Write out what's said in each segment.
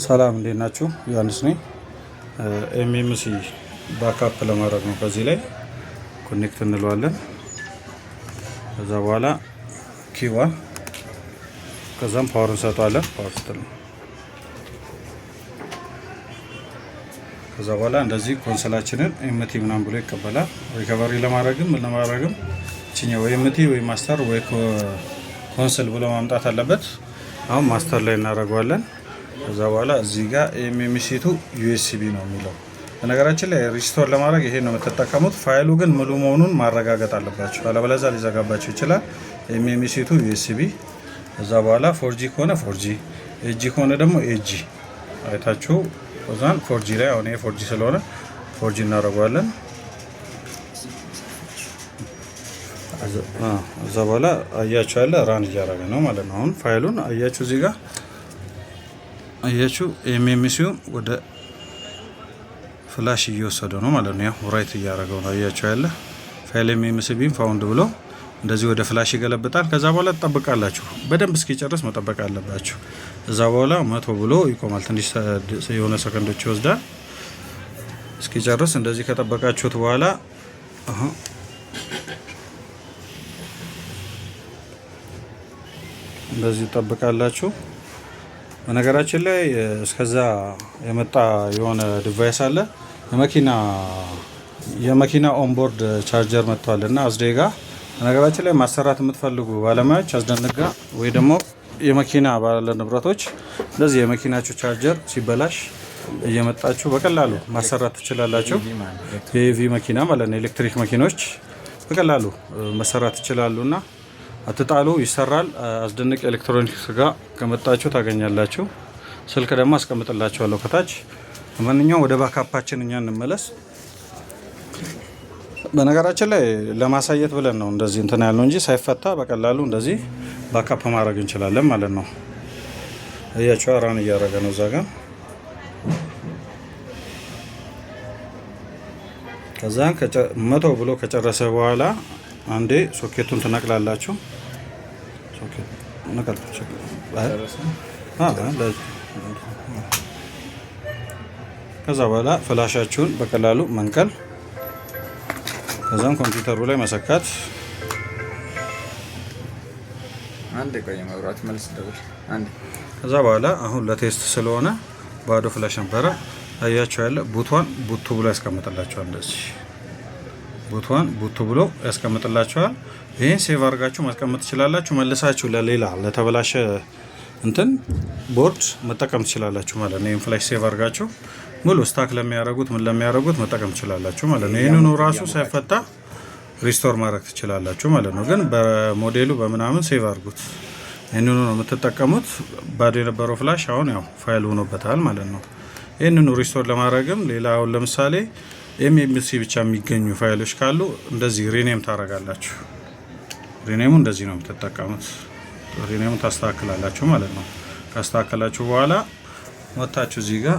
ሰላም፣ እንዴት ናችሁ? ዮሐንስ ነኝ። eMMC backup ለማድረግ ነው። ከዚህ ላይ connect እንለዋለን። ከዛ በኋላ ኪዋ ከዛም power እንሰጠዋለን። Power ስትል ነው። ከዛ በኋላ እንደዚህ console ኣችንን empty ምናምን ብሎ ይቀበላል። Recovery ለማድረግም ምን ለማድረግም እችኛ ወይ empty ወይ master ወይ console ብሎ ማምጣት አለበት። አሁን master ላይ እናደርገዋለን። ከዛ በኋላ እዚህ ጋር eMMC to USB ነው የሚለው። በነገራችን ላይ restore ለማድረግ ይሄን ነው የምትጠቀሙት። ፋይሉ ግን ሙሉ መሆኑን ማረጋገጥ አለባችሁ፣ አለበለዚያ ሊዘጋባችሁ ይችላል። eMMC to USB። ከዛ በኋላ 4G ከሆነ 4G፣ 8G ከሆነ ደግሞ 8G አይታችሁ እዛን 4G ላይ፣ አሁን ይሄ 4G ስለሆነ 4G እናደርገዋለን። እዛ በኋላ አያችሁ ያለ run እያደረገ ነው ማለት ነው። አሁን ፋይሉን አያችሁ፣ እዚህ ጋር አያችሁ eMMC ውን ወደ flash እየወሰደ ነው ማለት ነው። ያው write እያደረገው ነው። አያችሁ ያለ file eMMC been found ብሎ እንደዚህ ወደ flash ይገለብጣል። ከዛ በኋላ ትጠብቃላችሁ። በደንብ እስኪጨርስ መጠበቅ አለባችሁ። እዛ በኋላ 100 ብሎ ይቆማል። ትንሽ የሆነ ሰከንዶች ይወስዳል እስኪጨርስ። እንደዚህ ከጠበቃችሁት በኋላ እንደዚህ ትጠብቃላችሁ። በነገራችን ላይ እስከዛ የመጣ የሆነ device አለ። የመኪና onboard charger መጥቷል እና አዝዴ ጋ በነገራችን ላይ ማሰራት የምትፈልጉ ባለሙያዎች አስደንጋ ወይ ደግሞ የመኪና ባለ ንብረቶች እንደዚህ የመኪናችሁ ቻርጀር ሲበላሽ እየመጣችሁ በቀላሉ ማሰራት ትችላላችሁ። የ EV መኪና ማለት ነው። ኤሌክትሪክ መኪኖች በቀላሉ መሰራት ይችላሉ እና አትጣሉ፣ ይሰራል። አስደንቅ ኤሌክትሮኒክስ ጋር ከመጣችሁ ታገኛላችሁ። ስልክ ደግሞ አስቀምጥላችኋለሁ ከታች። ለማንኛውም ወደ backup ኣችን እኛ እንመለስ። በነገራችን ላይ ለማሳየት ብለን ነው እንደዚህ እንትን ያልነው እንጂ ሳይፈታ በቀላሉ እንደዚህ backup ማድረግ እንችላለን ማለት ነው። እያችሁ run እያደረገ ነው እዛ ጋር። ከዛ 100 ብሎ ከጨረሰ በኋላ አንዴ ሶኬቱን ትነቅላላችሁ። ሶኬት ነቀል። ከዛ በኋላ flash ኣችሁን በቀላሉ መንቀል፣ ከዛም ኮምፒውተሩ ላይ መሰካት። አንድ ቆይ፣ መብራት መልስ ደውል። አንድ ከዛ በኋላ አሁን ለ test ስለሆነ ባዶ flash ነበረ። አያችሁ ያለ boot one boot two ብሎ ያስቀምጥላችኋል። እንደዚህ boot one boot two ብሎ ያስቀምጥላችኋል። ይህን save አድርጋችሁ ማስቀመጥ ትችላላችሁ። መልሳችሁ ለሌላ ለተበላሸ እንትን ቦርድ መጠቀም ትችላላችሁ ማለት ነው። ይህን flash save አድርጋችሁ ሙሉ stuck ለሚያደርጉት ምን ለሚያደርጉት መጠቀም ትችላላችሁ ማለት ነው። ይህንኑ ራሱ ሳይፈታ restore ማድረግ ትችላላችሁ ማለት ነው። ግን በሞዴሉ በምናምን save አድርጉት። ይህንኑ ነው የምትጠቀሙት። ባዶ የነበረው flash አሁን ያው ፋይል ሆኖበታል ማለት ነው። ይህንኑ restore ለማድረግም ሌላ አሁን ለምሳሌ eMMC ብቻ የሚገኙ ፋይሎች ካሉ እንደዚህ rename ታደርጋላችሁ። Rename ኡ እንደዚህ ነው የምትጠቀሙት። Rename ኡ ታስተካክላላችሁ ማለት ነው። ካስተካከላችሁ በኋላ ወታችሁ እዚህ ጋር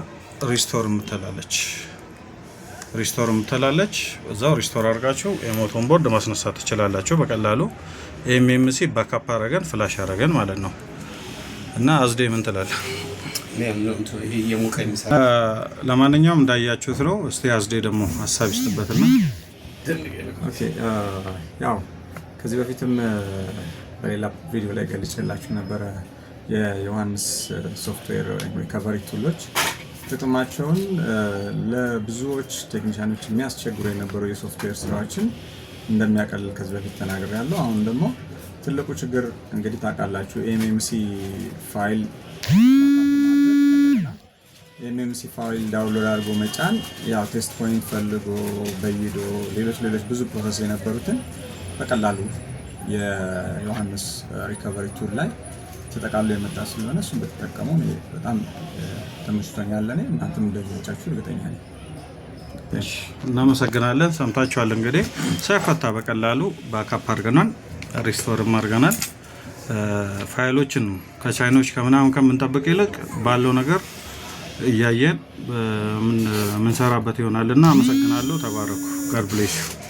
restore የምትላለች restore የምትላለች እዛው restore አድርጋችሁ የሞቶን ቦርድ ማስነሳት ትችላላችሁ በቀላሉ። eMMC backup አረገን flash አረገን ማለት ነው። እና አዝዴ ምን ትላለህ? ለማንኛውም እንዳያችሁት ነው። እስቲ አዝዴ ደግሞ ሀሳብ ይስጥበትና። ያው ከዚህ በፊትም በሌላ ቪዲዮ ላይ ገልጬላችሁ ነበረ የዮሐንስ ሶፍትዌር ወይም recovery tool ኦች ጥቅማቸውን፣ ለብዙዎች ቴክኒሻኖች የሚያስቸግሩ የነበሩ የሶፍትዌር ስራዎችን እንደሚያቀልል ከዚህ በፊት ተናግሬያለሁ። አሁን ደግሞ ትልቁ ችግር እንግዲህ ታውቃላችሁ eMMC file download አድርጎ መጫን፣ ያው test point ፈልጎ በይዶ ሌሎች ሌሎች ብዙ process የነበሩትን በቀላሉ የዮሐንስ recovery tool ላይ ተጠቃሎ የመጣ ስለሆነ እሱን በተጠቀመው በጣም ተመችቶኛል። እኔ እናንተም እንደሚመቻችሁ እርግጠኛ ነኝ። እናመሰግናለን። ሰምታችኋል እንግዲህ ሳይፈታ በቀላሉ backup አድርገናል፣ restore ም አድርገናል። ፋይሎችን ከቻይኖች ከምናምን ከምንጠብቅ ይልቅ ባለው ነገር እያየን የምንሰራበት ይሆናል እና አመሰግናለሁ። ተባረኩ። God bless you.